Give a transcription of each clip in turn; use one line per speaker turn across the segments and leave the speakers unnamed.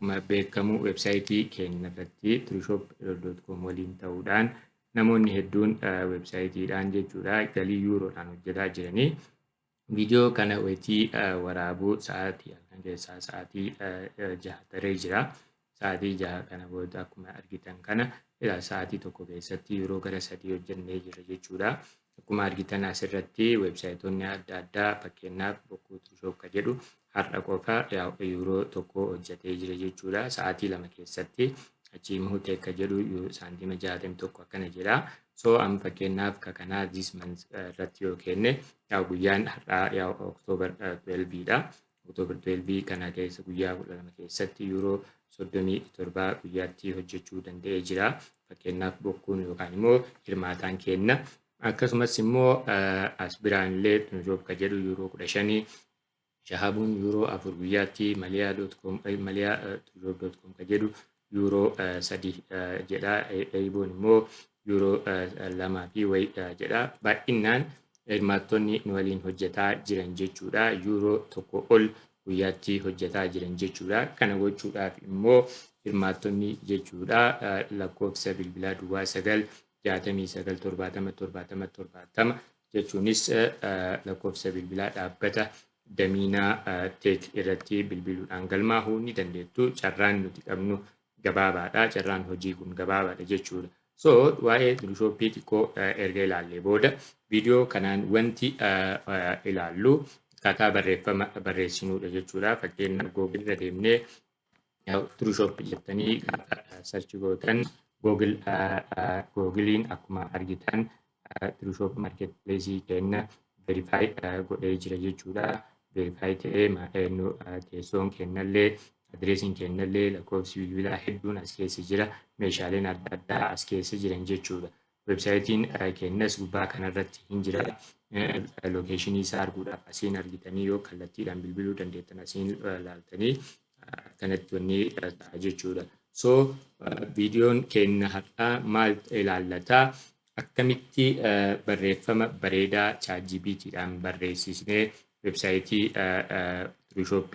Akkuma beekamu websaayitii keenya irratti trushop.com waliin ta'uudhaan namoonni hedduun websaayitiidhaan jechuudha galii yuuroodhaan hojjetaa jiranii. Viidiyoo kana wayitii waraabuu sa'aatii halkan keessaa sa'aatii 6 taree jira. Sa'aatii 6 kana booda akkuma argitan kana sa'aatii tokko keessatti yeroo gara 3 hojjennee jira jechuudha. Akkuma argitan asirratti websaayitoonni adda addaa, fakkeenyaaf Bokkuu Turushop ka jedhu har'a qofa yuuroo 1 hojjetee jira jechuudha. Sa'aatii 2 keessatti achii Muhtee ka jedhu saantima 61 akkana jedha. So amma fakkeenyaaf ka kanaa this month irratti yoo kenne, yaa guyyaan har'aa yaa October 12 dha. October 12 kana keessa guyyaa 12 keessatti yuuroo 37 guyyaatti hojjechuu danda'ee jira. Fakkeenyaaf Bokkuun yookaan immoo hirmaataan kenna. Akkasumas immoo as biraan illee Tunishop ka jedhu yuuroo 15, Shahabuun yuuroo 4 guyyaatti, Maliyaa dot com, Maliyaa Tunishop dot com ka jedhu yuuroo 3 jedha. Eeyboon immoo yuuroo 2 fi wayi jedha. Baay'inaan hirmaattonni nu waliin hojjetaa jiran jechuudha. Yuuroo 1 ol guyyaatti hojjetaa jiran jechuudha. Kana gochuudhaaf immoo hirmaattonni jechuudha lakkoofsa bilbilaa 09 69 70 70 70 jechuunis lakkoofsa bilbilaa dhaabbata Damiinaa Teek irratti bilbiluudhaan galmaahuu ni dandeettu. Carraan nuti qabnu gabaabaadha. Carraan hojii kun gabaabaadha jechuudha. So waa'ee Turushooppii xiqqoo erga ilaallee booda, viidiyoo kanaan wanti ilaallu akkaataa barreeffama barreessinuudha jechuudha. Fakkeenyaaf Google irra deemnee Turushop jettanii gaafa search gootan, Google Googiliin akkuma argitan Turushop Marketplace kenna verify godhee jira jechuudha. Verify ta'ee teessoon kennallee, adireesiin kennallee, lakkoofsi bilbilaa hedduun as keessa jira. Meeshaaleen adda addaa as keessa jiran jechuudha. Websaayitiin kennas gubbaa kanarratti hin jira. Lokeeshinii isaa arguudhaaf asiin argitanii yoo kallattiidhaan bilbiluu dandeettan asiin laaltanii akkanatti wanni ta'a jechuudha. So viidiyoon keenya har'aa maal ilaallataa? Akkamitti barreeffama bareedaa ChatGPTdhaan barreessisnee websaayitii Turushop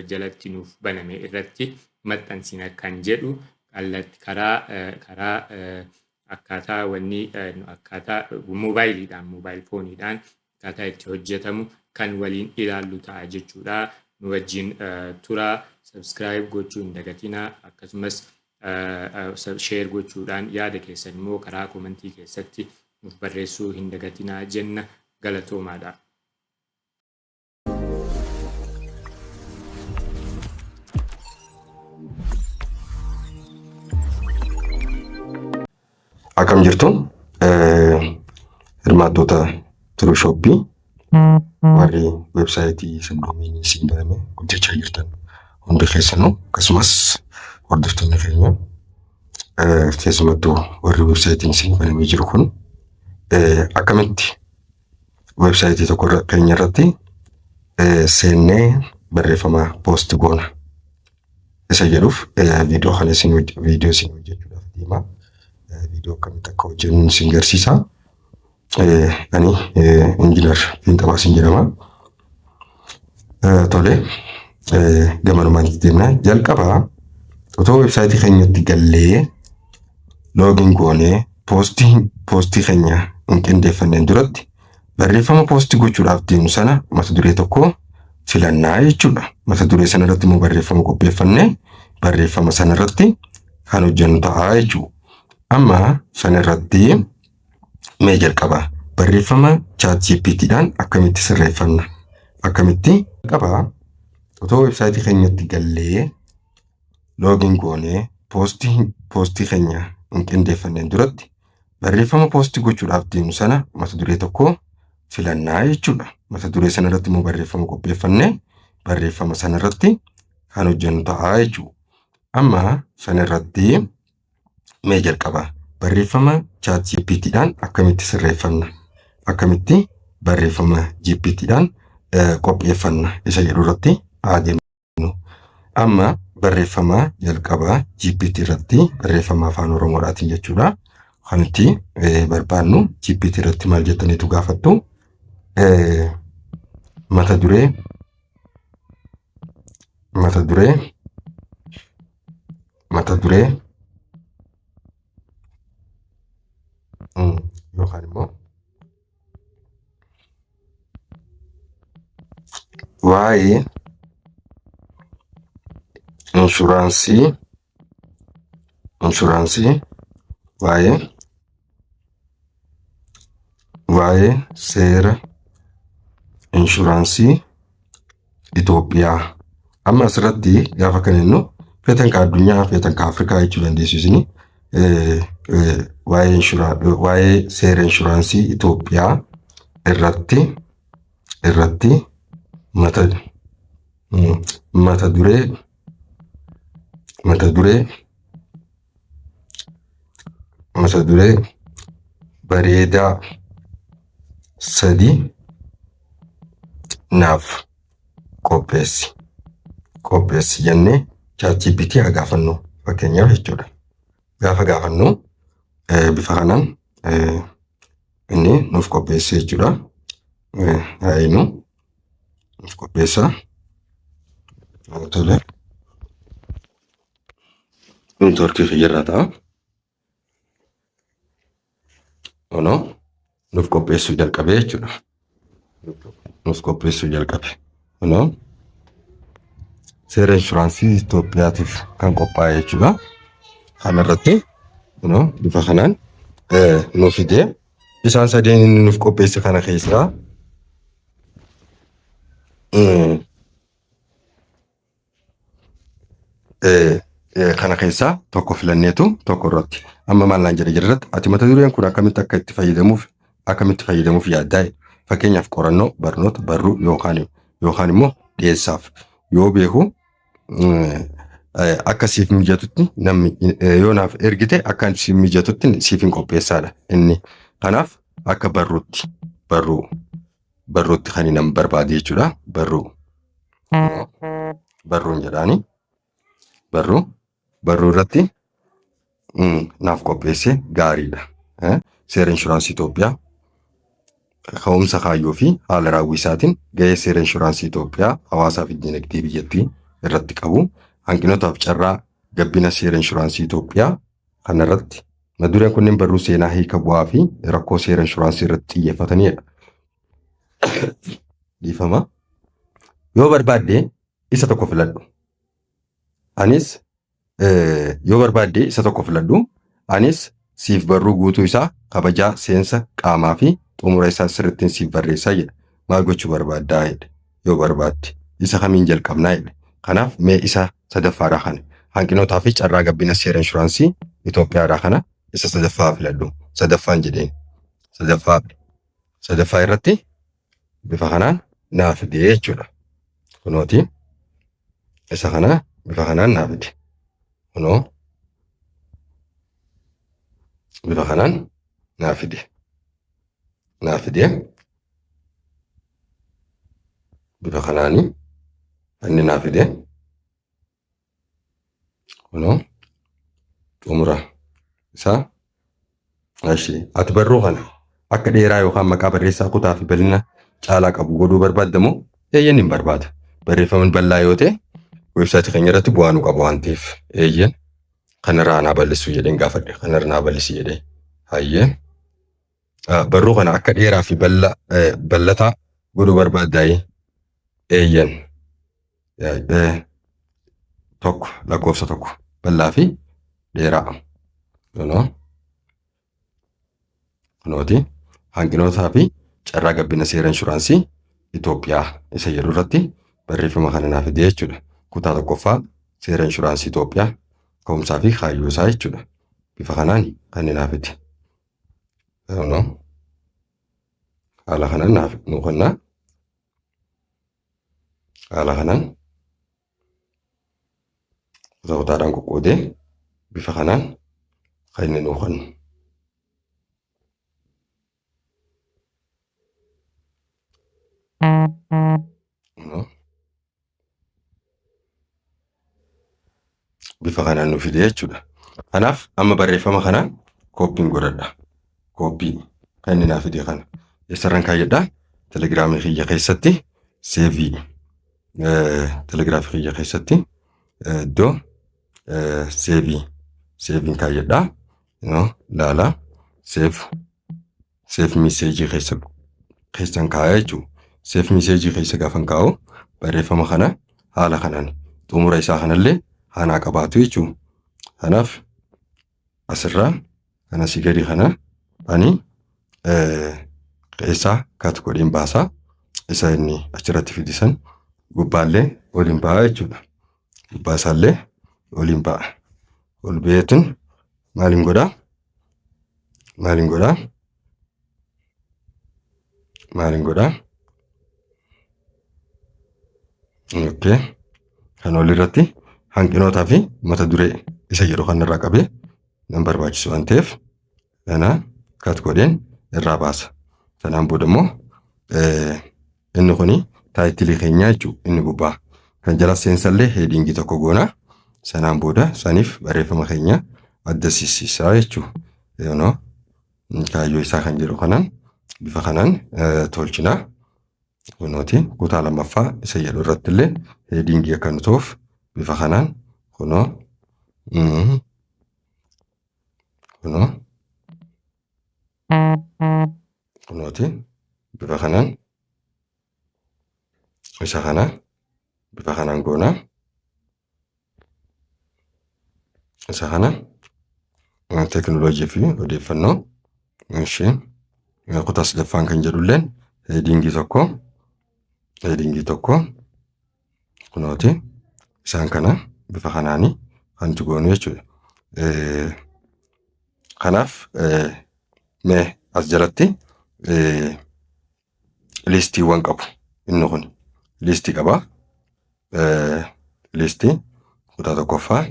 jalatti nuuf baname irratti maxxansina kan jedhu, karaa akkaataa wanni akkaataa moobaayiliidhaan, mobile phoneiidhaan akkaataa itti hojjetamu kan waliin ilaallu ta'a jechuudha. Nu wajjin tura, subscribe gochuu hin dagatinaa, akkasumas share gochuudhaan yaada keessan immoo karaa komentii keessatti nuuf barreessuu hin dagatinaa jenna, galatoomaadha.
Akkam jirtu, hirmaattoota Turushooppii, warri websaayitii subdomainii isin baname hojjechaa jirtan hundi keessanuu, akkasumas hordoftoonni keenya, keessumattuu warri websaayitiin isin banamee jiru kun, akkamitti websaayitii tokko keenya irratti seennee barreeffama post goona isa jedhuuf viidiyoo kana isin viidiyoo isin hojjechuudhaaf deema. Viidiyoo akkamitti akka hojjennu isin garsiisa. Ani injiinar Fiinxabaa isin jedhama. Tole, gamanumaan itti deemna. Jalqaba otoo websaayitii keenyatti gallee login goonee poostii keenya hin qindeeffanneen duratti barreeffama poostii gochuudhaaf deemnu sana mata duree tokko filannaa jechuudha. Mata duree sana irratti immoo barreeffama qopheeffannee barreeffama sana irratti kan hojjennu ta'a jechuudha. Amma sana irratti mee jalqaba barreeffama ChatGPTdhaan akkamitti sirreeffanna? Akkamitti jalqaba otoo websaayitii keenyatti gallee login goonee poostii keenya hin qindeeffanneen duratti barreeffama poostii gochuudhaaf deemnu sana mata duree tokko filannaa jechuudha. Mata duree sana irratti immoo barreeffama qopheeffannee barreeffama sana irratti kan hojjennu ta'a jechuudha. Amma sana irratti mee jalqaba barreeffama ChatGPTdhaan akkamitti sirreeffanna? Akkamitti barreeffama GPTdhaan qopheeffanna isa jedhu irratti haa deemnu. Amma barreeffama jalqaba GPT irratti barreeffama afaan Oromoodhaatiin jechuudha. Kan nuti barbaannu GPT irratti maal jettaniitu gaafattu? Mata duree Mata duree yookaan immoo waa'ee inshuraansii inshuraansii waa'ee waa'ee seera inshuraansii Itoophiyaa. Amma asirratti gaafa kan jennu feetan ka addunyaa feetan ka Afrikaa jechuu dandeessu isini waa'ee waa'ee seera inshuraansii Itoophiyaa irratti irratti mata mata duree mata duree mata duree bareedaa sadi naaf qopheessi qopheessi jennee ChatGPT haa gaafannu fakkeenyaaf jechuudha. Gaafa gaafannu bifa kanaan inni nuuf qopheesse jechuudha. Haa eenyu nuuf qopheessa. Tole. Neetwoorkii kiyyarraa ta'a. Kunoo nuuf qopheessuu jalqabe jechuudha. Nuuf qopheessuu jalqabe. Kunoo seera inshuraansii Itoophiyaatiif kan qophaa'e jechuudha. Kanarratti kunoo bifa kanaan nuuf fidee isaan sadeen inni nuuf qopheesse kana keessaa kana keessaa tokko filanneetu tokko irratti amma maal naan jedhe jirratti ati mata dureen kun akkamitti akka itti fayyadamuuf akkamitti fayyadamuuf yaaddaa fakkeenyaaf qorannoo barnoota barruu yookaan yookaan immoo dhiyeessaaf yoo beeku akka siif mijatutti namni yoo naaf ergite akka siif mijatutti siif hin qopheessaadha inni kanaaf akka barruutti barruu barruutti kan nan barbaade jechuudha barruu barruun jedhaani barruu barruu irratti naaf qopheesse gaariidha. Seera inshuraansii Itoophiyaa ka'umsa kaayyoo fi haala raawwii isaatiin gahee seera inshuraansii Itoophiyaa hawaasaa fi dinagdee biyyattii irratti qabu hanqinootaaf carraa gabbina seera inshuraansii Itoophiyaa kanarratti mata dureen kunneen barruu seenaa hiika bu'aa fi rakkoo seera inshuraansii irratti xiyyeeffatanidha. Dhiifama. Yoo barbaadde isa tokko filadhu. Anis yoo barbaadde isa tokko filadhu. Anis siif barruu guutuu isaa kabajaa seensa qaamaa fi xumura isaa sirrittiin siif barreessaa jedha. Maal gochuu barbaaddaa jedhe yoo barbaadde isa kamiin jalqabnaa jedhe. Kanaaf mee isa sadaffaadhaa kana hanqinootaa fi carraa gabbina seera inshuraansii Itoophiyaadhaa kana isa sadaffaa filadhu. Sadaffaan jedheen. Sadaffaa sadaffaa irratti bifa kanaan naa fide jechuudha. Kunooti isa kana bifa kanaan naa fide. Kunoo bifa kanaan naa fide. Naa fide. Bifa kanaani inni naa fide. Kunoo xumura isaa. Ashi ati barruu kana akka dheeraa yookaan maqaa barreessaa kutaa fi bal'ina caalaa qabu godhuu barbaadda moo? Eeyyeen hin barbaada. Barreeffamni bal'aa yoo ta'e weebsaayitii keenya irratti bu'aa nu qaba waan ta'eef eeyyeen kanarraa naa bal'isuu jedheen gaafadhe kanarra naa bal'isi jedhee hayyee. Barruu kana akka dheeraa fi bal'ataa godhuu barbaaddaayee eeyyan tokko lakkoofsa tokko bal'aa fi dheeraa kunoo kunooti hanqinootaa fi carraa gabbina seera inshuraansii Itoophiyaa isa jedhu irratti barreeffama kana naaf fide jechuudha. Kutaa tokkoffaa seera inshuraansii Itoophiyaa ka'umsaa fi kaayyoo isaa jechuudha. Bifa kanaan kan inni naaf fide. Kunoo haala kanaan naaf nu kenna. Haala kanaan kutaa kutaadhaan qoqqoodee bifa kanaan kan inni nuu kennu. Kunoo bifa kanaan nu fide jechuudha. Kanaaf amma barreeffama kana kooppiin godhadha. Kooppii kan inni naa fide kana. Eessarran kaayyadha? Telegiraamii kiyya keessatti seevii. Telegiraamii kiyya keessatti iddoo Save saveiin kaayyadhaa. Laala, save message keessa keessan kaa'aa jechuudha. Save message keessa gaafan kaa'u barreeffama kana haala kanaan xumura isaa kanallee haanaa qabaatu jechuudha. Kanaaf asirraa kan asii gadi kana ani keessaa cut godheen baasaa, isa inni achirratti fidisan gubbaallee waliin ba'a jechuudha. Gubbaa isaallee waliin ba'a. Ol ba'eetin maaliin godhaa? Maaliin godhaa? Maaliin godhaa? Okay. Kan olirratti hanqinootaa fi mata duree isa jedhu kanarraa qabee nan barbaachisu waan ta'eef kana cut godheen irraa baasa. Sanaan booda immoo inni kuni title keenyaa jechuudha inni gubbaa. Kan jala seensallee heading tokko goona. Sanaan booda saniif barreeffama keenya adda sissiisaa jechuudha. Yoonoo kaayyoo isaa kan jedhu kanaan bifa kanaan tolchinaa. Kunooti kutaa lammaffaa isa jedhu irratti illee heading akka nu ta'uuf bifa kanaan kunoo kunooti bifa kanaan isa kana bifa kanaan goona. Isa kana teekinooloojii fi odeeffannoo ishee kutaa sadaffaan kan jedhulleen heading tokko kunooti isaan kana bifa kanaanii kan nuti goonu jechuudha. Kanaaf mee as jalatti listiiwwan qabu, inni kun list qaba. List kutaa tokkoffaa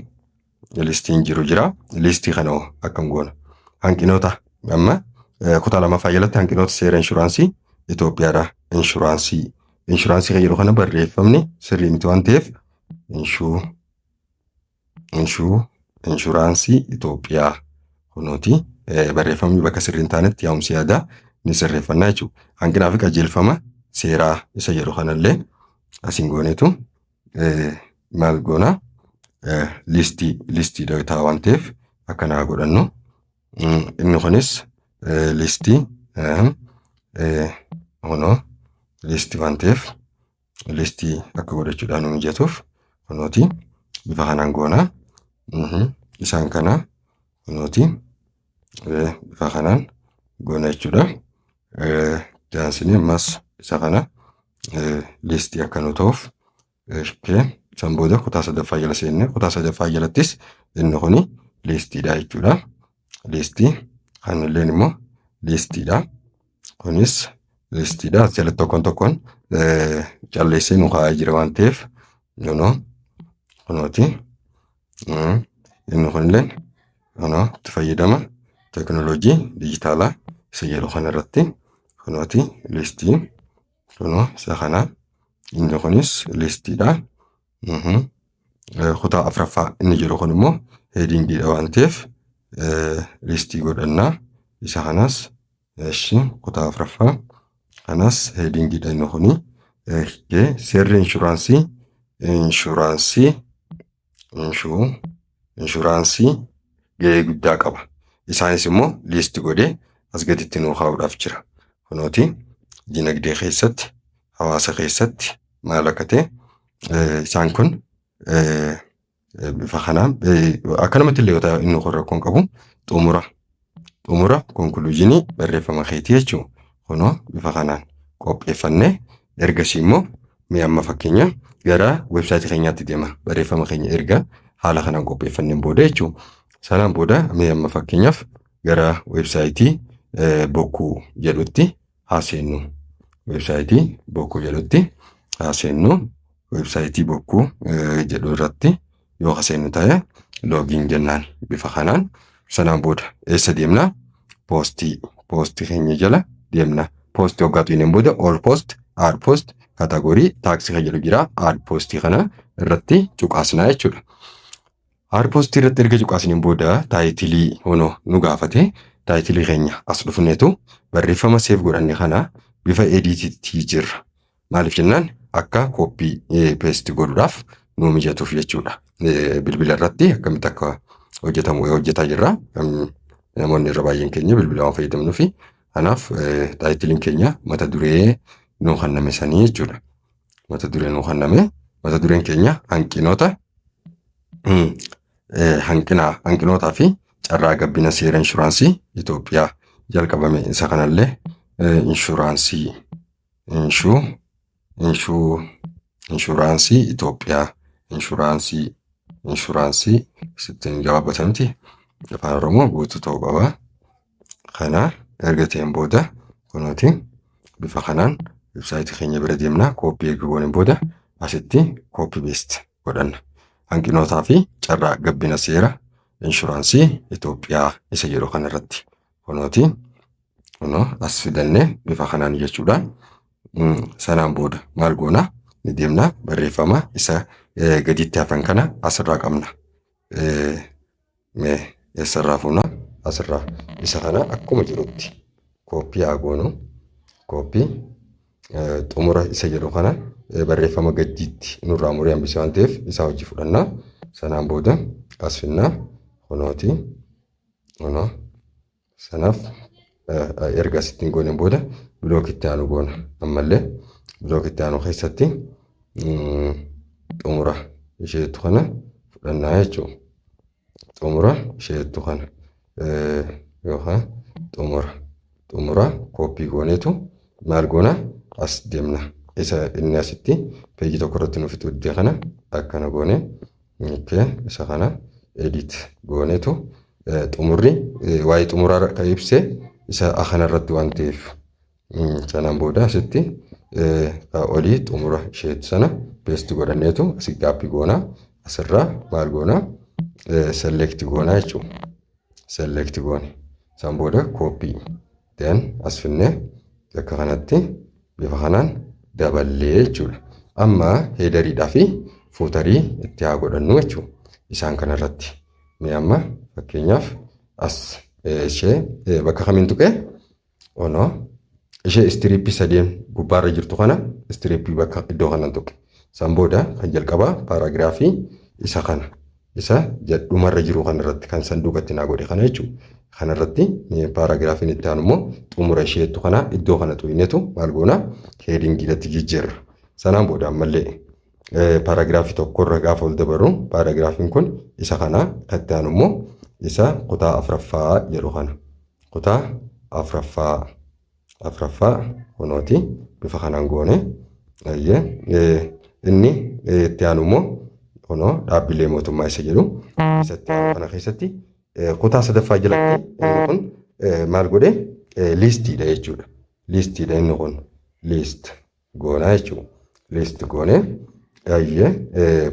listiin jiru jira. List kana hoo akkam goona? Hanqinoota amma kutaa lammaffaa jalatti hanqinoota seera inshuraansii Itoophiyaadha. Inshuraansii kan jedhu kana barreeffamni sirrii miti waan ta'eef inshuraansii Itoophiyaa kunooti barreeffamni bakka sirrii hin taanetti yaa'umsi yaadaa ni sirreeffannaa jechuudha. Hanqinaa fi qajeelfama seeraa isa jedhu kanallee asiin gooneetu maal goona, list ta'a waan ta'eef akkanaa godhannu. Inni kunis list, kunoo list waan ta'eef list akka godhachuudhaan nu mijatuuf kunooti bifa kanaan goona. Isaan kana kunooti bifa kanaan goona jechuudha. Daansinii ammas isa kana list akka nu ta'uuf san booda kutaa sadaffaa jala seenne, kutaa sadaffaa jalattis inni kuni listiidha jechuudha. List kanalleen immoo listiidha. Kunis listiidha. As jalatti tokkoon tokkoon calleessee nu kaa'ee jira waan ta'eef kunoo kunooti. Inni kunilleen kunoo itti fayyadama teekinooloojii dijitaalaa isa jedhu kanarratti kunooti list, kunoo isa kana, inni kunis listiidha. Kutaa afuraffaa inni jedhu kun immoo headingiidha waan ta'eef list godhannaa. Isa kanas kutaa afuraffaa kanas headingiidha inni kuni. Seerri inshuraansii gahee guddaa qaba. Isaanis immoo list godhee as gaditti nuu kaa'uudhaaf jira. Kunooti dinagdee keessatti, hawaasa keessatti maal akka ta'e isaan kun bifa kanaan akkanumatti illee yoo ta'e inni kun rakkoon qabu, xumura conclusion barreeffama keetii jechuudha. Kunoo bifa kanaan qopheeffannee ergasii immoo mee amma fakkeenya gara website keenyaatti deema, barreeffama keenya erga haala kanaan qopheeffanneen booda jechuudha. Sanaan booda mee amma fakkeenyaaf gara website bokkuu jedhutti haa seennu. Website bokkuu jedhutti haa seennu. Website bokkuu jedhu irratti yoo seennu ta'e login jennaan bifa kanaan. Sanaan booda eessa deemna? Post keenya jala deemna. Post hoggaa tuqneen booda all post, add post, category, tags kan jedhu jira. Add post kana irratti cuqaasnaa jechuudha. Add post irratti erga cuqaasneen booda title honoo nu gaafate. Title keenya as dhufneetu barreeffama save godhanne kana bifa editiitti jirra. Maaliif jennaan akka copy paste godhuudhaaf nu mijatuuf jechuudha. Bilbila irratti akkamitti akka hojjetamu hojjetaa jirra. Namoonni irra baay'een keenya bilbila waan fayyadamnuufi kanaaf titleiin keenya mata duree nuu kenname sanii jechuudha. Mata duree nuu kenname, mata dureen keenya hanqinoota hanqina hanqinootaa fi carraa gabbina seera inshuraansii Itoophiyaa jalqabame. Isa kanallee inshuraansii inshuu inshuu inshuraansii Itoophiyaa, inshuraansii sittiin gabaabbata miti, afaan Oromoo guutuu ta'uu qaba. Kana erga ta'een booda kunuuti bifa kanaan websiteii keenya bira deemna. Copy erga gooneen booda asitti copy paste godhanna. Hanqinootaa fi carraa gabbina seera inshuraansii Itoophiyaa isa jedhu kanarratti kunuuti kunoo as fidannee bifa kanaan jechuudha. Sanaan booda maal goona? Ni deemna, barreeffama isa gaditti hafan kana asirraa qabna. Mee eessarraa fuuna? Asirraa isa kana akkuma jirutti copy haa goonu. Copy xumura isa jedhu kana barreeffama gadiitti nurraa muree hambisee waan ta'eef isaa hojii fudhanna. Sanaan booda as finnaa, kunooti kunoo. Sanaaf erga asittiin gooneen booda block itti aanu goona. Ammallee block itti aanu keessatti xumura isheetu kana fudhannaa jechuudha. Xumura isheetu kana yookaan xumura copy gooneetu maal goona? As deemna. Isa inni asitti peejii tokko irratti nu fixu iddoo kana akkana goone, isa kana edit gooneetu xumurri waa'ee xumuraa kan ibse isa kanarratti waan ta'eef, sanaan booda asitti olii xumura isheetu sana paste godhanneetu asii gapii goona. Asirraa maal goona? Select goona jechuudha. Select goone. Isaan booda copy, then as finnee bakka kanatti bifa kanaan daballee jechuudha. Amma headeriidhaa fi footerii itti haa godhannu jechuudha. Isaan kanarratti. Mee amma fakkeenyaaf as ishee bakka kamiin tuqee? Onoo ishee stripii sadeen gubbaarra jirtu kana, stripii bakka iddoo kanan tuqe. San booda kan jalqabaa paragraphii isa kana, isa dhumarra jiru kanarratti kan sanduuqatti naa godhe kana jechuudha. Kanarratti paragraphiin itti aanu immoo xumura isheettu kana iddoo kana tuqneetu maal goona? Headingiidhatti jijjiirra. Sanaan booda ammallee paragraphii tokkorra gaafa ol dabarru paragraphiin kun isa kana, kan itti aanu immoo isa kutaa afuraffaa jedhu kana. Kutaa afuraffaa kunooti bifa kanaan goone. Inni itti aanu immoo kunoo dhaabbilee mootummaa isa jedhu isa itti aanu kana keessatti kutaa sadaffaa jalatti inni kun maal godhe? Listiidha jechuudha. Listiidha inni kun, list goonaa jechuudha. List goonee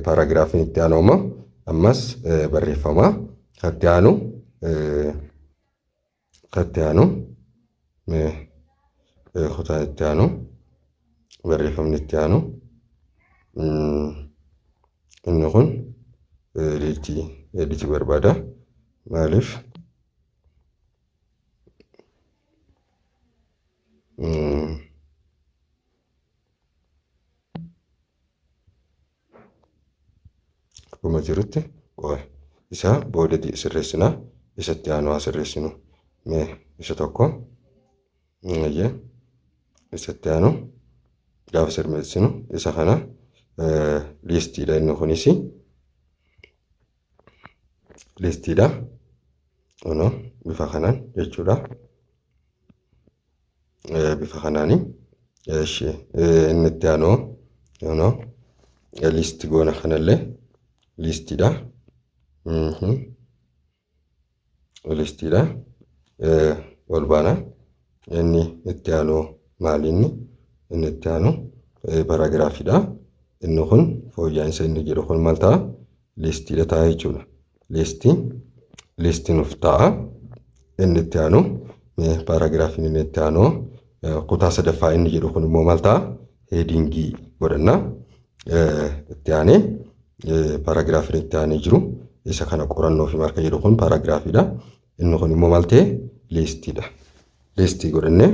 paragraphiin itti aanu immoo ammas barreeffama kan itti aanu kan itti aanu kutaan itti aanu, barreeffamni itti aanu inni kun editii barbaada. Maaliif? Akkuma jirutti qofa isa booda sirreessinaa, isatti aanu haa sirreessinu. Mee isa tokko isatti aanu gaafa sirreessinu isa kana listiidha, inni kunis listiidha. Kunoo bifa kanaan jechuudha. Bifa kanaani inni itti aanu kunoo list goona, kanallee listiidha. Listiidha. Ol baana. Inni itti aanu maali inni? Inni itti aanu paragraphiidha. Inni kun fooyya'insa inni jedhu kun maal ta'a? Listiidha ta'a jechuudha. Listii nuuf ta'a. Inni itti aanu paragraphiin inni itti aanu kutaa sadaffaa inni jedhu kun immoo maal ta'a? Headingii godhanna. Itti aanee paragraphiin itti aanee jiru isa kana, qorannoo fi marka jedhu kun paragraphiidha. Inni kun immoo maal ta'e? Listiidha. Listii godhannee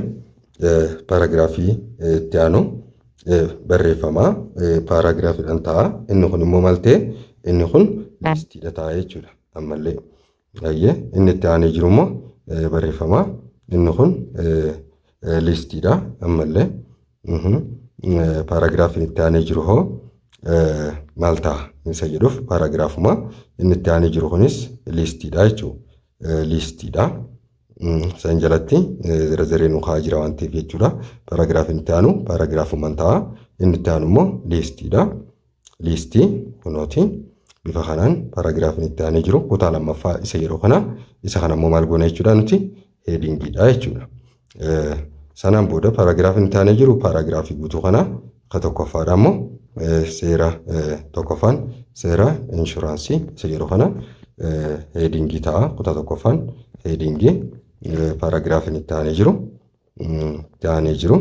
paragraphii itti aanu barreeffama paragraphiidhaan ta'a. Inni kun immoo maal ta'e? Inni kun Listiidha ta'a jechuudha. Ammallee baay'ee inni itti aanee jiru immoo barreeffama. Inni kun listiidha ammallee. Paaraagiraafiin itti aanee jiru hoo maal ta'a isa jedhuuf paaraagiraafuma inni itti aanee jiru kunis listiidha jechuudha. Listiidha. San jalatti zara nu kaa'aa jira waan ta'eef jechuudha. Paaraagiraafiin itti aanu paaraagiraafumaan ta'a. Inni itti aanu immoo listiidha. Listii kunooti. Bifa kanaan paaraagiraafiin itti aanee jiru kutaa lammaffaa isa yeroo kana isa kana immoo maal goona jechuudha nuti headingiidha jechuudha. Sanaan booda paaraagiraafiin itti aanee jiru paaraagiraafii guutuu kana ka tokkoffaadha immoo seera tokkoffaan seera inshuraansii isa yeroo kana headingii ta'a. Kutaa tokkoffaan headingii paaraagiraafiin itti aanee jiru itti aanee jiru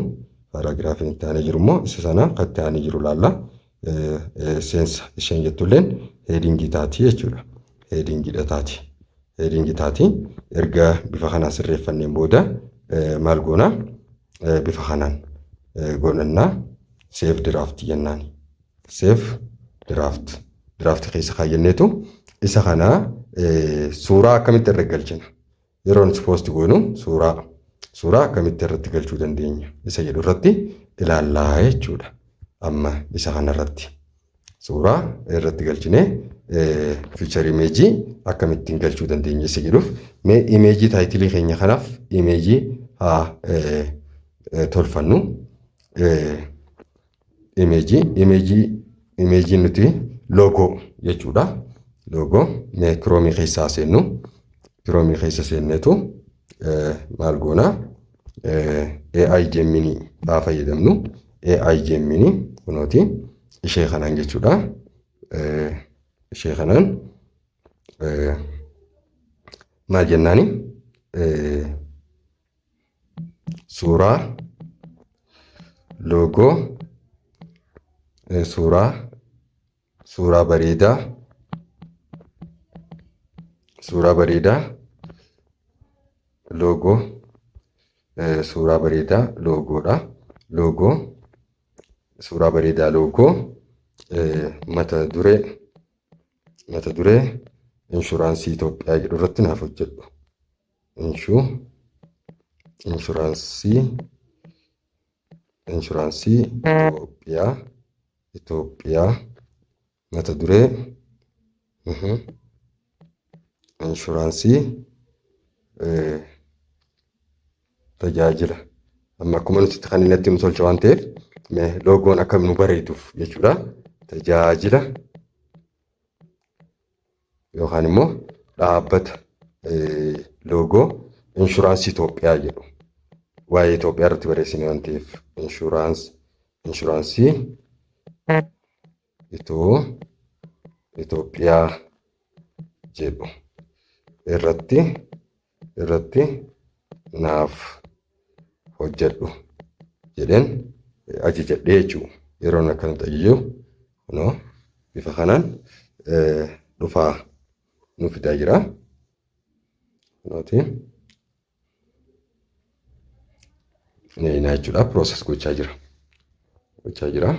paaraagiraafiin itti aanee jiru immoo isa sana kan itti aanee jiru laalla. Seensa isheen jettulleen headingii taati jechuudha. Headingiidha taati. Headingii taati. Erga bifa kanaan sirreeffanneen booda maal goona? Bifa kanaan godhannaa save draft jennaan. Save draft. Draft keessa kaayyanneetu isa kana suuraa akkamitti irra galchina? Yeroo nuti post goonu suuraa akkamitti irratti galchuu dandeenya? Isa jedhu irratti ilaallaa jechuudha. Amma isa kana irratti suuraa irratti galchinee feature imageii akkamittiin galchuu dandeenya isa jedhuuf mee imageii titleii keenya kanaaf imageii haa tolfannu. Imageii nuti logo jechuudha. Logo mee Chromeii keessaa seennu. Chromeii keessa seenneetu maal goona? AI Gemini haa fayyadamnu. AI Gemini kunooti ishee kanaan jechuudha. Ishee kanaan maal jennaani? Suuraa logo suuraa bareedaa logo suuraa bareedaa logodha. Logo suuraa bareedaa logo mata duree inshuraansii Itoophiyaa jedhu irratti naaf hojjedhu. Inshuraansii Itoophiyaa mata duree inshuraansii tajaajila. Amma akkuma nuti kan inni itti nu tolcha waan ta'eef mee logoon akka nu bareeduuf jechuudha. Tajaajila yookaan immoo dhaabbata logo inshuraansii Itoophiyaa jedhu. Waa'ee Itoophiyaa irratti barreessine waan ta'eef inshuraansii Itoophiyaa jedhu irratti naaf hojjedhu jedheen ajajadhee jechuudha. Yeroon akkanatti ajaju kunoo bifa kanaan dhufaa nu fidaa jira. Kunooti. Neeyinaa jechuudha. Process gochaa jira. Gochaa jira.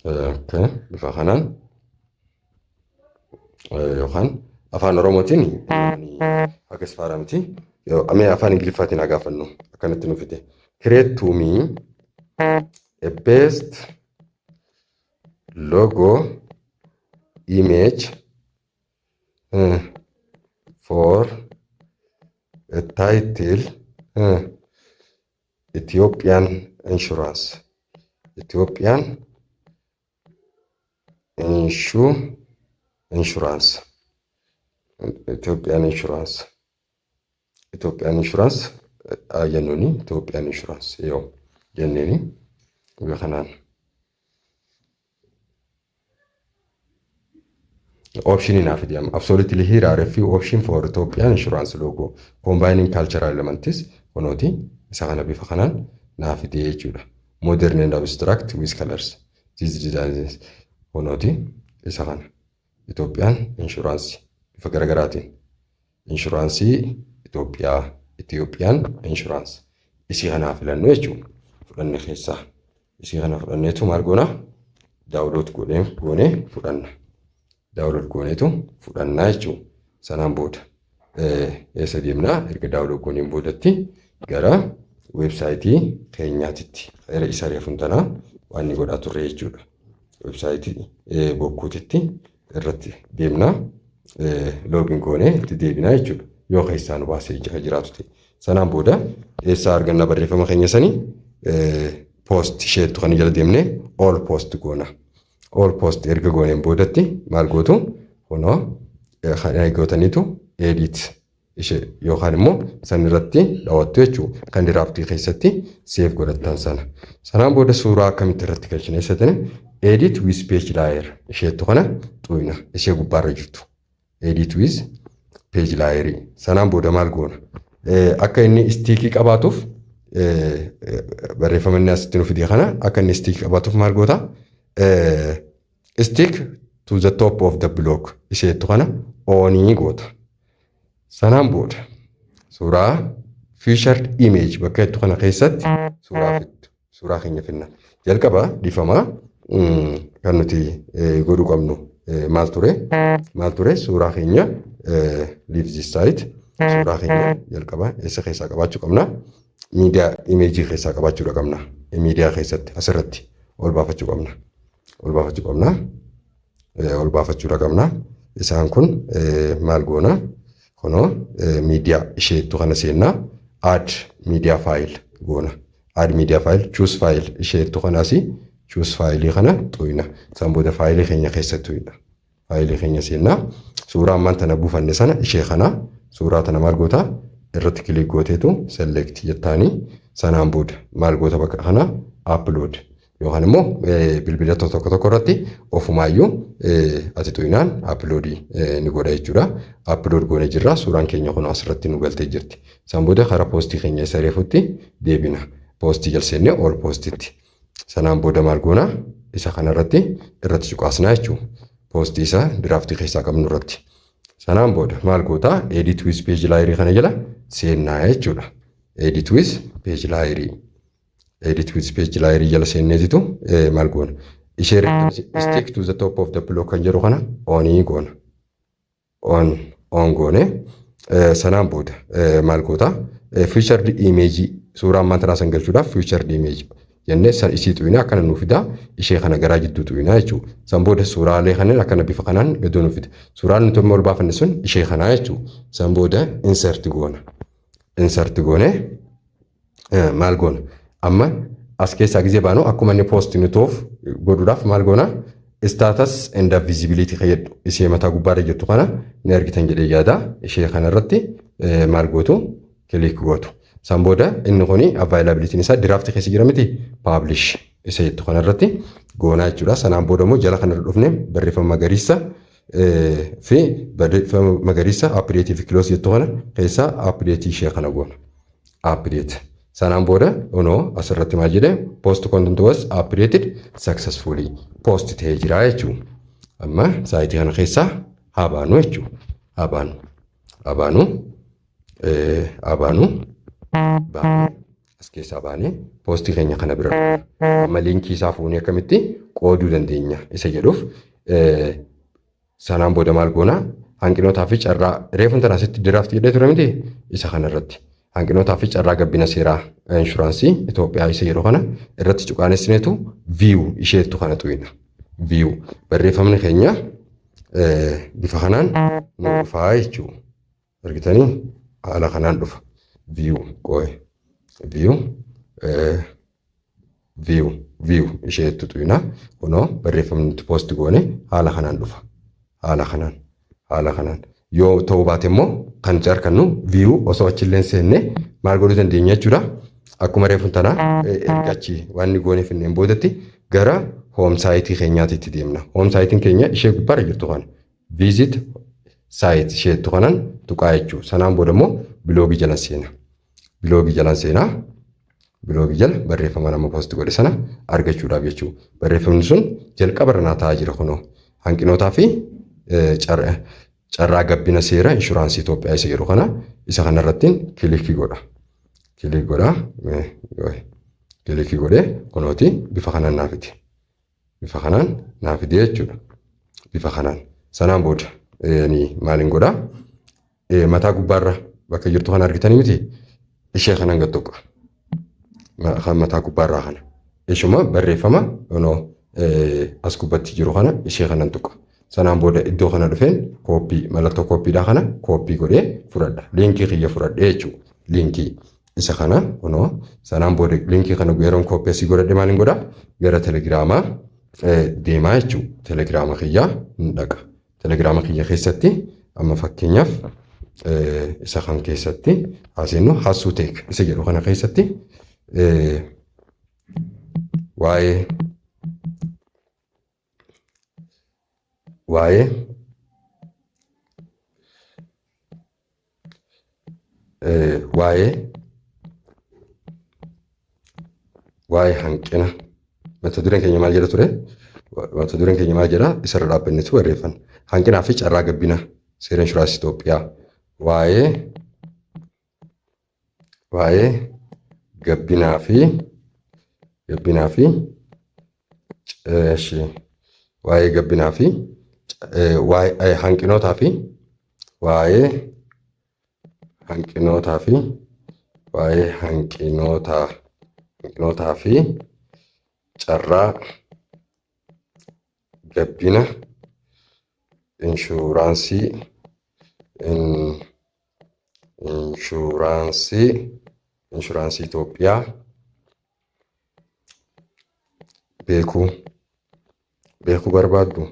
Okay. Bifa kanaan yookaan afaan Oromootiin akkas faara miti. Mee afaan Ingiliffaatiin haa gaafannu akkanatti nu fide. Create to me a best logo image for a title Ethiopian Insurance Ethiopian Insurance Ethiopian Insurance Ethiopian Insurance jennuuni Ethiopian Insurance yoo jenneeni bifa kanaan. Option naaf fidi amma. Absolutely, here are a few options for Ethiopian Insurance logo combining cultural elements. Kunooti isa kana bifa kanaan naaf fide jechuudha. Modern and abstract with colors. This design kunooti isa kana. Itoophiyaan inshuraansii bifa garaagaraatiin inshuraansii Itoophiyaa, Itoophiyaan inshuraansii isii kanaa filannu jechuudha. Fudhanne keessaa isii kana fudhanneetu maal goona? Download goonee fudhanna. Download gooneetu fudhannaa jechuudha. Sanaan booda eessa deemnaa? Erga download gooneen boodatti gara weebsaayitii keenyaatitti isa reefuun tanaa waan inni godhaa turre jechuudha. Weebsaayitii bokkuutitti irratti deemnaa, login goonee itti deebinaa jechuudha. Yoo keessaa nu baasee jiraatu ta'e. Sanaan booda eessaa arganna barreeffama keenya sanii? Post isheettu kan jala deemnee all post goona. All post erga gooneen boodatti maal gootu? Kunoo kan gootaniitu edit ishee yookaan immoo san irratti dhawattu jechuudha. Kan draftii keessatti save godhattan sana. Sanaan booda suuraa akkamitti irratti galchina eessatani? Edit with page layer isheettu kana xuyina, ishee gubbaarra jirtu. Edit with page layer. Sanaan booda maal goona? Akka inni stickii qabaatuuf, barreeffama inni asitti nu fide kana akka inni stickii qabaatuuf maal goota? Stick to the top of the block isheettu kana onii goota. Sanaan booda suuraa featured image bakka jettu kana keessatti suuraa fiddu. Suuraa keenya finna. Jalqaba dhiifamaa, kan nuti godhuu qabnu maal ture? Maal ture? Suuraa keenya, leave this site, suuraa keenya jalqaba eessa keessaa qabaachuu qabna? Miidiyaa imeejii keessaa qabaachuu qabna. Miidiyaa keessatti asirratti ol baafachuu qabna. Ol baafachuu qabna. Ol baafachuu qabna. Isaan kun maal goona? Kunoo miidiyaa isheettu kana seennaa, add media file goona. Add media file, choose file isheettu kanaasi choose faayilii kana xuyna. Isaan booda faayilii keenya keessatti xuyna. Faayilii keenya seennaa, suuraa ammaan tana buufanne sana, ishee kana, suuraa tana maal goota? Irratti click gooteetu select jettaanii, sanaan booda maal goota? Bakka kana upload yookaan immoo bilbila tokko tokko irratti ofumaayyuu ati xuyinaan uploadii ni godha jechuudha. Upload goonee jirra, suuraan keenya kun asirratti nu galtee jirti. Isaan booda karaa poostii keenya isa reefutti deebina. Poostii jalseennee all postitti. Sanaan booda maal goona? Isa kanarratti irratti cuqaasnaa jechuudha. Poostii isa draftii keessaa qabnu irratti. Sanaan booda maal goota? Edit with page layerii kana jala seennaa jechuudha. Edit with page layerii. Edit with page layerii jala seenneetitu maal goona? Ishee stick to the top of the block kan jedhu kana onii goona. On goone, sanaan booda maal goota? Featured image, suuraa ammaan tanaa san galchuudhaaf featured image jennee san isii xuyinaa, akkana nuu fida, ishee kana garaa jidduu xuyinaa jechuudha. San booda suuraalee kanneen akkana bifa kanaan gaduu nuu fida. Suuraan nuti amma ol baafanne sun ishee kanaa jechuudha. San booda insert goona. Insert goone maal goona? Amma as keessaa gizee baanu akkuma inni post nu ta'uuf godhuudhaaf maal goona? Status and visibility fayyadu ishee mataa gubbaarra jirtu kana ni argitan jedhee yaada. Ishee kanarratti maal gootu? Click gootu. San booda inni kuni availabilityn isaa draft keessa jira miti, publish isa jettu kanarratti goonaa jechuudha. Sanaan booda immoo jala kanarra dhufne barreeffama magariisa fi barreeffama magariisa update fi close jettu kana keessaa update ishee kana goona. Update. Sanaan booda onoo asirratti maal jedhee? Post content was updated successfully, post ta'ee jira jechuudha. Amma saayitii kana keessaa haa baanu jechuudha. Haa baanu. Haa baanu. Haa baanu. Baanee as keessaa baanee poostii keenya kana bira dhufna. Amma liinkii isaa fuunee akkamitti qooduu dandeenya isa jedhuuf, sanaan booda maal goona? Hanqinootaa fi carraa reefuun tana asitti draftii jedhee ture miti, isa kana irratti. Hanqinootaa fi carraa gabbina seeraa inshuraansii Itoophiyaa isa yeroo kana irratti cuqaanessineetu view isheettu kana tuyina. View, barreeffamni keenya bifa kanaan nu dhufaa jechuudha. Argitanii, haala kanaan dhufa. View qoo'e. View, view, view isheettu tuyina. Kunoo barreeffamni nuti post goone haala kanaan dhufa. Haala kanaan, haala kanaan. Yoo ta'uu baate immoo kan nuti argannu view osoo achillee hin seenne maal godhuu dandeenya jechuudha. Akkuma reefu tanaa erga achi waan inni goonee finneen boodatti gara home siteii keenyaatitti deemna. Home siteiin keenya ishee gubbaarra jirtu kana. Visit site isheettu kanan tuqaa jechuudha. Sanaan booda immoo biloogii jala seena. Biloogii jalan seenaa. Biloogii jala barreeffama nama post godhe sana argachuudhaaf jechuudha. Barreeffamni sun jalqaba irra naa taa'aa jira kunoo. Hanqinootaa fi carraa gabbina seera inshuraansii Itoophiyaa isa jedhu kana isa kanarrattiin click godha. Click godha. Click godhee kunooti bifa kanaan naa fide. Bifa kanaan naa fide jechuudha. Bifa kanaan. Sanaan booda maaliin godhaa? Mataa gubbaarra bakka jirtu kana argitanii miti, ishee kanan gad tuqa. Kan mataa gubbaarraa kana. Ishuma barreeffama kunoo as gubbatti jiru kana ishee kanan tuqa. Sanaan booda iddoo kana dhufeen copy, mallattoo copydhaa kana copy godhee fudhadha. Liinkii kiyya fudhadhee jechuudha. Liinkii isa kana kunoo sanaan booda liinkii kana yeroon copy asii godhadhe maaliin godhaa? Gara telegiraamaa deemaa jechuudha. Telegiraama kiyyaa hin dhaqa. Telegiraama kiyya keessatti amma fakkeenyaaf isa kan keessatti haaseennu, Hassuu Tech isa jedhu kana keessatti waa'ee hanqina, mata dureen keenya maal jedha ture? Mata dureen keenya maal jedha? Isarra dhaabbannetu barreeffanna. Hanqinaa fi carraa gabbina seera inshuraansii Itoophiyaa. Waa'ee gabbinaa fi waa'ee gabbinaa fi waa'ee hanqinootaa fi waa'ee hanqinootaa fi carraa gabbina inshuraansii Itoophiyaa beekuu barbaaddu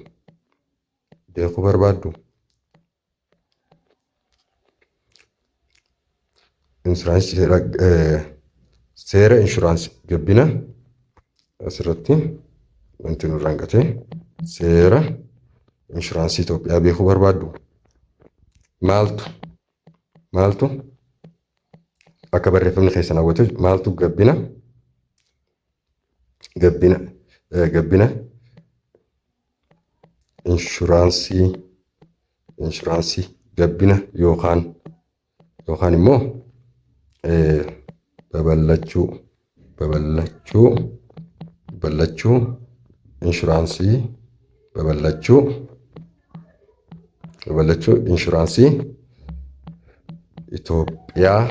beekuu barbaaddu. Inshuraansii seera inshuraansii gabbina, asirratti wanti nu hanqate, seera inshuraansii Itoophiyaa beekuu barbaaddu. Maaltu akka barreeffamni keessan hawwatu, maaltu gabbina inshuraansii gabbina yookaan immoo babal'achuu inshuraansii babal'achuu inshuraansii Itoophiyaa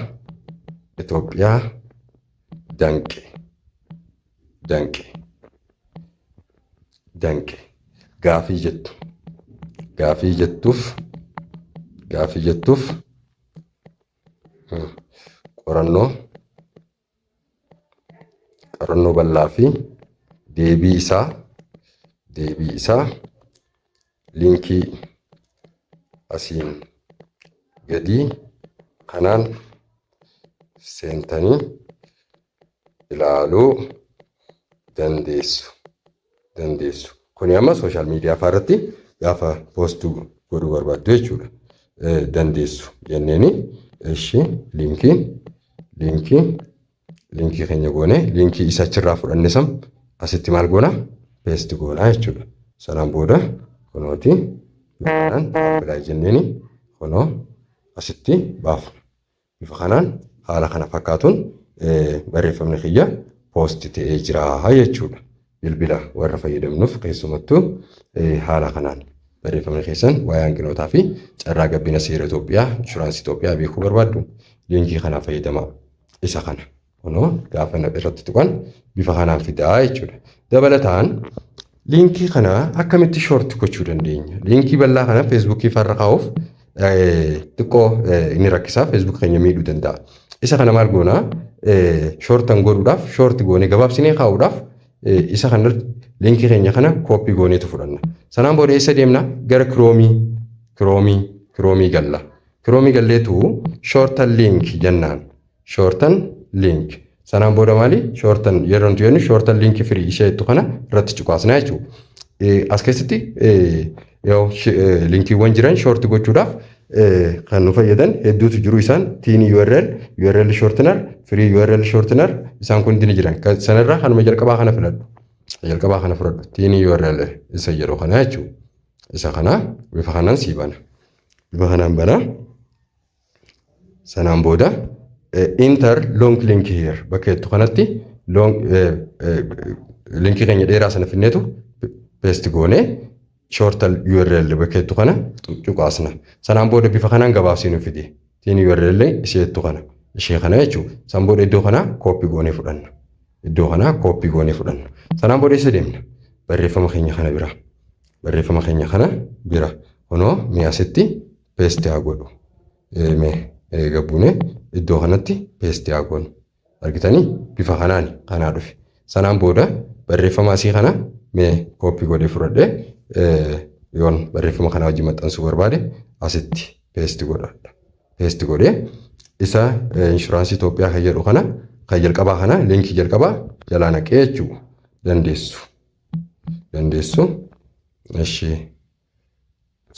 danqe gaafii jettuuf qorannoo bal'aa fi deebii isaa liinkii asiin gadii kanaan seentanii ilaaluu dandeessu. Kuni amma social media fa'aa irratti gaafa post godhuu barbaaddu jechuudha. Dandeessu jenneeni ishi liinkii keenya goone, liinkii isa achirraa fudhanne sam asitti maal goona? Paste goonaa jechuudha. Sanaan booda kunooti kanaan apply jenneeni kunoo asitti baafna. Bifa kanaan, haala kana fakkaatuun barreeffamni kiyya post ta'ee jira jechuudha. Bilbila warra fayyadamnuuf keessumattuu haala kanaan barreeffamni keessan waa'ee hanqinootaa fi carraa gabbina seera Itoophiyaa inshuraansii Itoophiyaa beekuu barbaaddu, liinkii kanaan fayyadamaa. Isa kana kunoo gaafa irratti tuqan bifa kanaan fidaa jechuudha. Dabalataan liinkii kana akkamitti short gochuu dandeenya? Liinkii bal'aa kana feesbuukii farra kaa'uuf xiqqoo inni rakkisaa, feesbuuk keenya miidhuu danda'a. Isa kana maal goonaa? Shorten godhuudhaaf, short goonee gabaabsinee kaa'uudhaaf isa kana liinkii keenya kana copy gooneetu fudhanna. Sanaan booda eessa deemna? Gara Kiroomii galla. Kiroomii galleetu shorten link jennaan. Shorten link. Sanaan booda maali? Shorten yeroo nuti jennu shorten link free ishee jettu kana irratti cuqaasna jechuudha. As keessatti liinkiiwwan jiran short gochuudhaaf kan nu fayyadan hedduutu jiru. Isaan Tiny URL, URL shortener, free URL shortener, isaan kun ni jiran. Sanarraa kanuma jalqabaa kana filadhu. Jalqabaa kana fudhadhu. Tiny URL isa jedhu kana jechuudha. Isa kana bifa kanaan sii bana. Bifa kanaan bana. Sanaan booda "Enter long link here" bakka jettu kanatti long linkii keenya dheeraa sana finneetu paste goonee "Shorten URL" bakka jettu kana cuqaasna. Sanaan booda bifa kanaan gabaabsii nu fide. Tiny URL ishee jettu kana, ishee kana jechuudha. San booda iddoo kanaa copy goonee fudhanna. Iddoo kanaa copy goonee fudhanna. Sanaan booda eessa deemna? Barreeffama keenya kana bira. Barreeffama keenya kana bira. Kunoo mee asitti paste haa godhu. Mee gabbuunee iddoo kanatti paste haa goonu. Argitanii, bifa kanaan kanaa dhufe. Sanaan booda barreeffama asii kana mee copy godhee fudhadhee yoon barreeffama kana wajjin maxxansuu barbaade asitti paste godhadha. Paste godhee isa inshuraansii Itoophiyaa kan jedhu kana, kan jalqabaa kana, linkii jalqabaa jalaa naqee jechuu dandeessu. Dandeessu. Ishee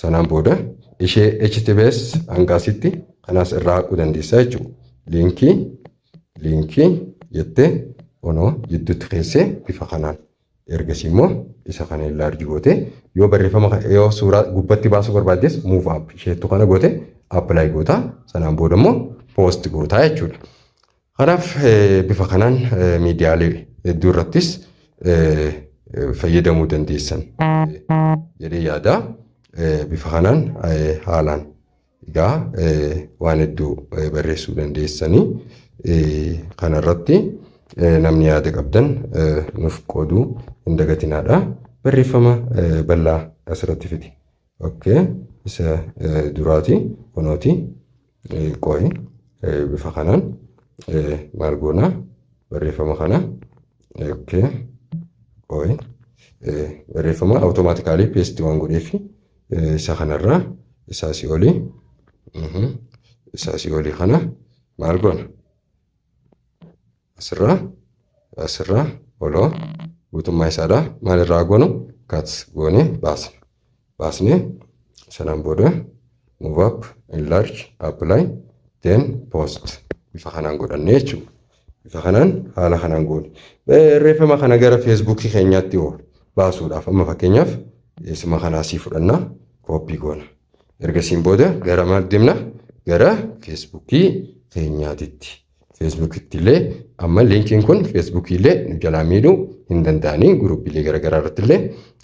sanaan booda ishee HTTPS hanga asitti kanaas irraa haquu dandeessa jechuudha. Linkii jettee onoo jidduutti keessee bifa kanaan ergasii immoo isa kana enlarge gootee, yoo barreeffama, yoo suuraa gubbatti baasuu barbaaddes, "Move up" isheettu kana goote apply gootaa, sanaan booda immoo post gootaa jechuudha. Kanaaf bifa kanaan miidiyaalee hedduu irrattis fayyadamuu dandeessan jedhee yaada. Bifa kanaan haalaan egaa waan hedduu barreessuu dandeessanii. Kanarratti namni yaada qabdan nuuf qooduu hin dagatinaadha. Barreeffama bal'aa asirratti fidi. Okay. Isa duraati kunooti. Qo'i bifa kanaan maal goona? Barreeffama kana, okay, qo'i, barreeffama automatically paste waan godheef isa kanarraa isa asii olii kana maal goona? Asirraa oloo guutummaa isaadha maalirraa goonu? Cut goonee baasna. Baasnee sanaan booda "Move up", enlarge, apply, then post bifa kanaan godhannee jechuudha. Bifa kanaan haala kanaan goone. Barreeffama kana gara Feesbuukii keenyaatti hoo baasuudhaaf, amma fakkeenyaaf isuma kanaa asii fudhannaa, copy goona. Ergasiin booda gara maal deemna? Gara Feesbuukii keenyaatitti. Feesbuukitti illee amma linkiin kun Feesbuukii illee nu jalaa miidhuu hin danda'anii, guruupiilee garaagaraa irratti illee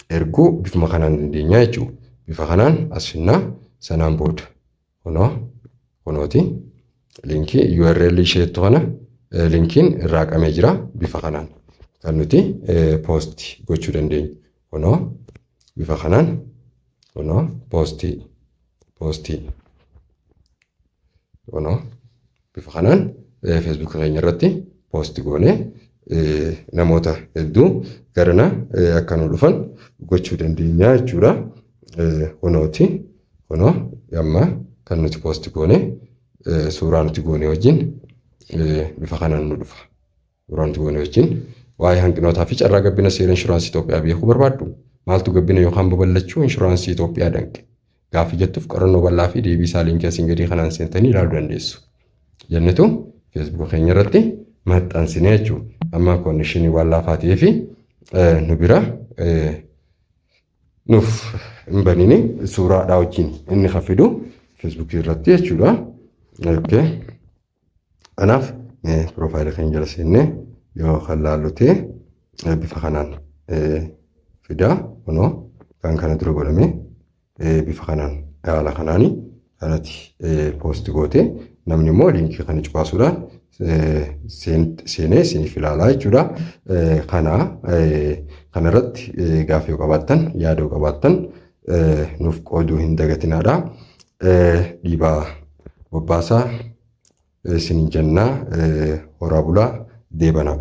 erguu bifuma kanaan dandeenya jechuudha. Bifa kanaan as finnaa, sanaan booda kunoo kunooti linkii URL isheettu kana linkiin irraa qabee jira. Bifa kanaan kan nuti post gochuu dandeenyu kunoo bifa kanaan kunoo poostii kunoo bifa kanaan Feesbuuk keenya irratti post goonee namoota hedduu garana akka nu dhufan gochuu dandeenya jechuudha. Kunooti, kunoo amma kan nuti post goone suuraa nuti goone wajjin bifa kanaan nu dhufa. Suuraa nuti goone wajjin. Waa'ee hanqinootaa fi carraa gabbina seera inshuraansii Itoophiyaa beekuu barbaaddu? Maaltu gabbina yookaan babal'achuu inshuraansii Itoophiyaa danqe? Gaaffii jettuuf qorannoo bal'aa fi deebii isaa linkii asiin gadii kanaan seentanii ilaaluu dandeessu. Jennitu Feesbuuk keenya irratti maxxansinee jechuudha. Amma connection waan laafaa ta'ee fi nu bira nuuf hin banini suuraadhaa wajjin inni kan fidu Feesbuukii irratti jechuudha. Okay. Kanaaf profile keenya jala seennee yoo kan laallu ta'e bifa kanaan fidaa. Kunoo kan kana dura godhame bifa kanaan haala kanaani kanatti post goote, namni immoo linkii kana cuqaasuudhaan seenee isiniif ilaalaa jechuudha. Kana kanarratti gaaffii yoo qabaattan, yaada yoo qabaattan nuuf qooduu hin dagatinaadha. Dhiibaa bobbaasaa isiniin jennaa, horaa bulaa, deebanaa.